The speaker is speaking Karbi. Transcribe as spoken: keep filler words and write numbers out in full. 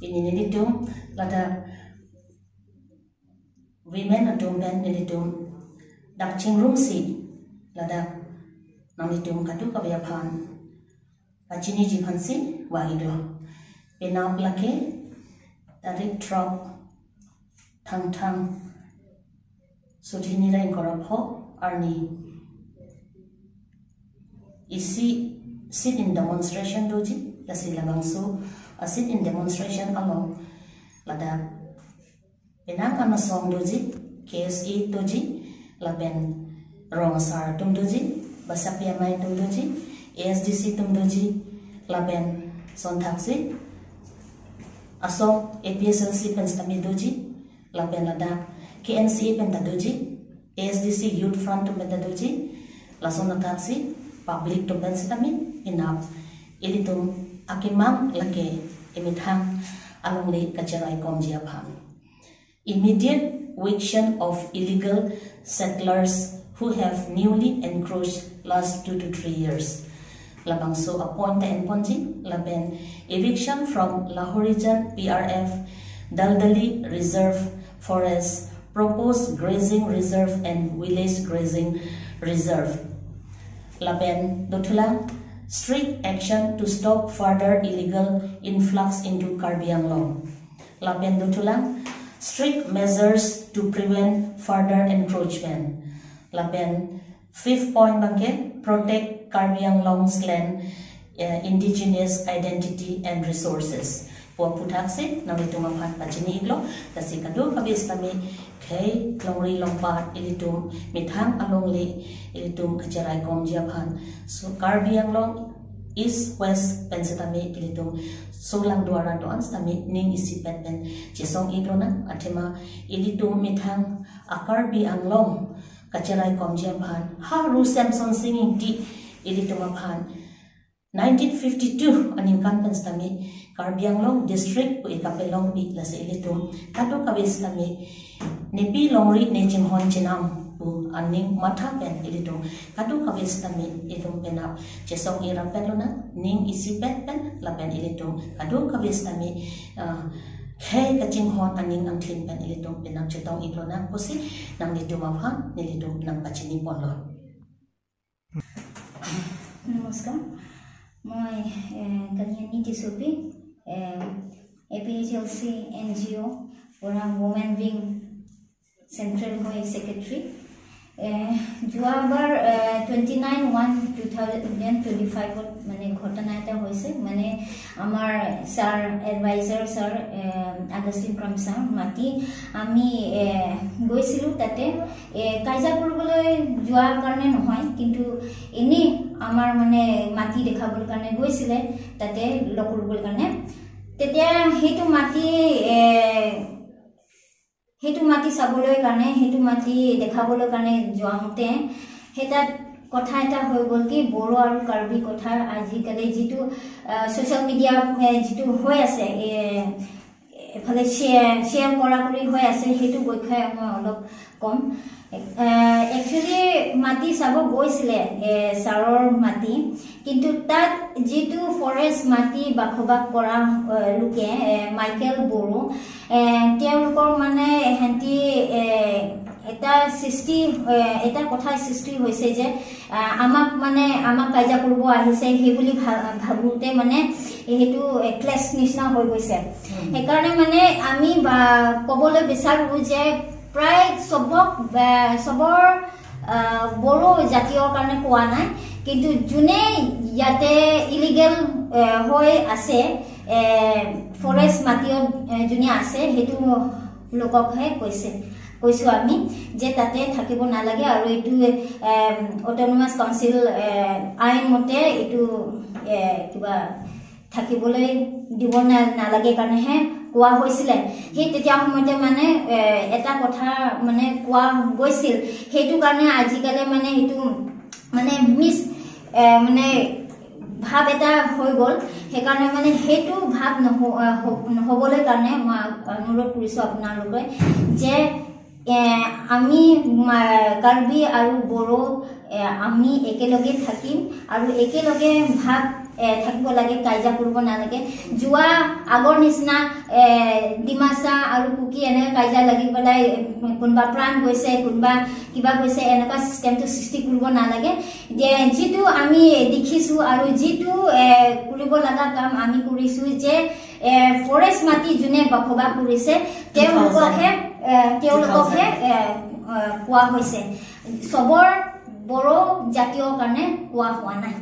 Pini nelitum ladak women atum pen nelitum dak chingrumsi ladak nanglitum kadokave aphan pachiniji aphansi vang-iklo. Penap lake tarik throk Thangthang Sudhini ra ingkoi ra pho arni isi sit-in demonstration doji, lasi labangso a sit-in demonstration along ladak penang anasong doji, K S A doji, lapen rong asar atum doji, basapi amei atum doji, A S D C atum doji, lapen lason thaksi asong A P H L C pen sitame doji, lapen ladak K N C A pen ta doji, A S D C Youth Front atum pen ta doji, lason athaksi public atum pen sitame penap ilitum akemang lake emethang alongle kacheraikomji aphan. Immediate eviction of illegal settlers who have newly encroached last two to three years. Labangso a point ta enponji, lapen eviction from Lahorijan P R F Daldali Reserve Forest, proposed grazing reserve and village grazing reserve. Lapen dothulang, strict action to stop further illegal influx into Karbi Anglong. Lapen dothulang, strict measures to prevent further encroachment. Lapen fifth point abangke, protect Karbi Anglong's land, eh, indigenous identity and resources pu aphuthaksi nanglitum aphan pachini-iklo, lasi kadokave sitame khei longri longpat ilitum methang alongle ilitum kacheraikomji aphan. So Karbi Anglong East West pen sitame ilitum solang duar an do-an sitame ning isipet pen chesong-iklonang, athema ilitum methang a Karbi Anglong kacheraikomji aphan, ha Ru Semson Sing Ingti ilitum aphan nineteen fifty-two aningkan pen sitame Karbi Anglong district pu ikapelongpi, lasi ilitum kadokave sitame nepi longri ne chinghon chenam pu aning matha pen ilitum kadokave sitame ilitum penap chesong-i rapet lonang, ning isipet pen, lapen ilitum kadokave sitame, ah, khei kachinghon aning angthin pen ilitum penap chetong-iklonang pusi nanglitum aphan nelitum nangpachiniponlo. নমস্কাৰ, মই, এ, কালিয়ানী টিচুপি, এ, A P H L C N G O' পৰা women wing central মই secretary. এ, যোৱাবাৰ, এ, twenty nine one two thousand twenty ফাইভত মানে ঘটনা এটা হৈছে, মানে আমাৰ ছাৰ, এডভাইজাৰ ছাৰ, এ, আগষ্টিন ক্ৰম ছাৰ মাতি আমি, এ, গৈছিলোঁ তাতে। এ, কাজিয়া কৰিবলৈ যোৱাৰ কাৰণে নহয়, কিন্তু এনেই আমাৰ মানে মাটি দেখাবৰ কাৰণে গৈছিলে তাতে লগ কৰিবৰ কাৰণে। তেতিয়া সেইটো মাটি, এ, সেইটো মাটি চাবলৈ কাৰণে, সেইটো মাটি দেখাবলৈ কাৰণে যাওঁতে সেই তাত কথা এটা হৈ গ'ল কি, বড়ো আৰু কাৰ্বি কথা আজিকালি যিটো, আ, ছ'চিয়েল মিডিয়া, এ, যিটো হৈ আছে, এ, এফালে শ্বেয়াৰ, শ্বেয়াৰ কৰা কৰি হৈ আছে, সেইটো বিষয়ে মই অলপ ক'ম। এ, একচুৱেলি মাটি চাব গৈছিলে, এ, ছাৰৰ মাটি, কিন্তু তাত যিটো ফৰেষ্ট মাটি বসবাস কৰা, এ, লোকে, এ, মাইকেল বড়ো, এ, তেওঁলোকৰ মানে এহেঁতি, এ, এটা সৃষ্টি, এ, এটা কথা সৃষ্টি হৈছে যে, আ, আমাক মানে, আমাক কাজিয়া কৰিব আহিছে, সেই বুলি ভা-, ভাবোঁতে মানে সেইটো, এ, ক্লেছ নিচিনা হৈ গৈছে। সেইকাৰণে মানে আমি বা-, ক'বলৈ বিচাৰোঁ যে প্ৰায় চবক, আ, চবৰ, আ, বড়ো জাতীয়ৰ কাৰণে কোৱা নাই, কিন্তু যোনে ইয়াতে ইলিগেল, আ, হৈ আছে, এ, ফৰেষ্ট মাটিত, এ, যোনে আছে, সেইটো লোককহে কৈছে, কৈছোঁ আমি যে তাতে থাকিব নালাগে আৰু এইটো, এ, অট'নমাছ কাউন্সিল, এ, আইন মতে এইটো, এ, কিবা থাকিবলৈ দিব না-, নালাগে কাৰণেহে কোৱা হৈছিলে। সেই তেতিয়া সময়তে মানে, এ, এটা কথা মানে কোৱা গৈছিল, সেইটো কাৰণে আজিকালি মানে সেইটো মানে মিছ, এ, মানে ভাৱ এটা হৈ গ'ল। সেইকাৰণে মানে সেইটো ভাৱ নহ-, এ, হ-, নহ'বলৈ কাৰণে মই অনুৰোধ কৰিছোঁ আপোনালোকে যে এ, আমি মা-, কাৰ্বি আৰু বড়ো, এ, আমি একেলগে থাকিম আৰু একেলগে ভাৱ, এ, থাকিব লাগে, কাজিয়া কৰিব নালাগে। যোৱা আগৰ নিচিনা, এ, ডিমাচা আৰু কুকি এনেকে কাজিয়া লাগি পেলাই, এ, কোনোবা প্ৰাণ গৈছে, কোনোবা কিবা গৈছে, এনেকুৱা চিষ্টেমটো সৃষ্টি কৰিব নালাগে। যে যিটো আমি দেখিছো আৰু যিটো, এ, কৰিব লগা কাম আমি কৰিছো যে, এ, ফৰেষ্ট মাটি যোনে বসবাস কৰিছে, তেওঁলোককহে, এ, তেওঁলোককহে, এ, এ, কোৱা হৈছে। সবৰ বড়ো জাতীয় কাৰণে কোৱা হোৱা নাই।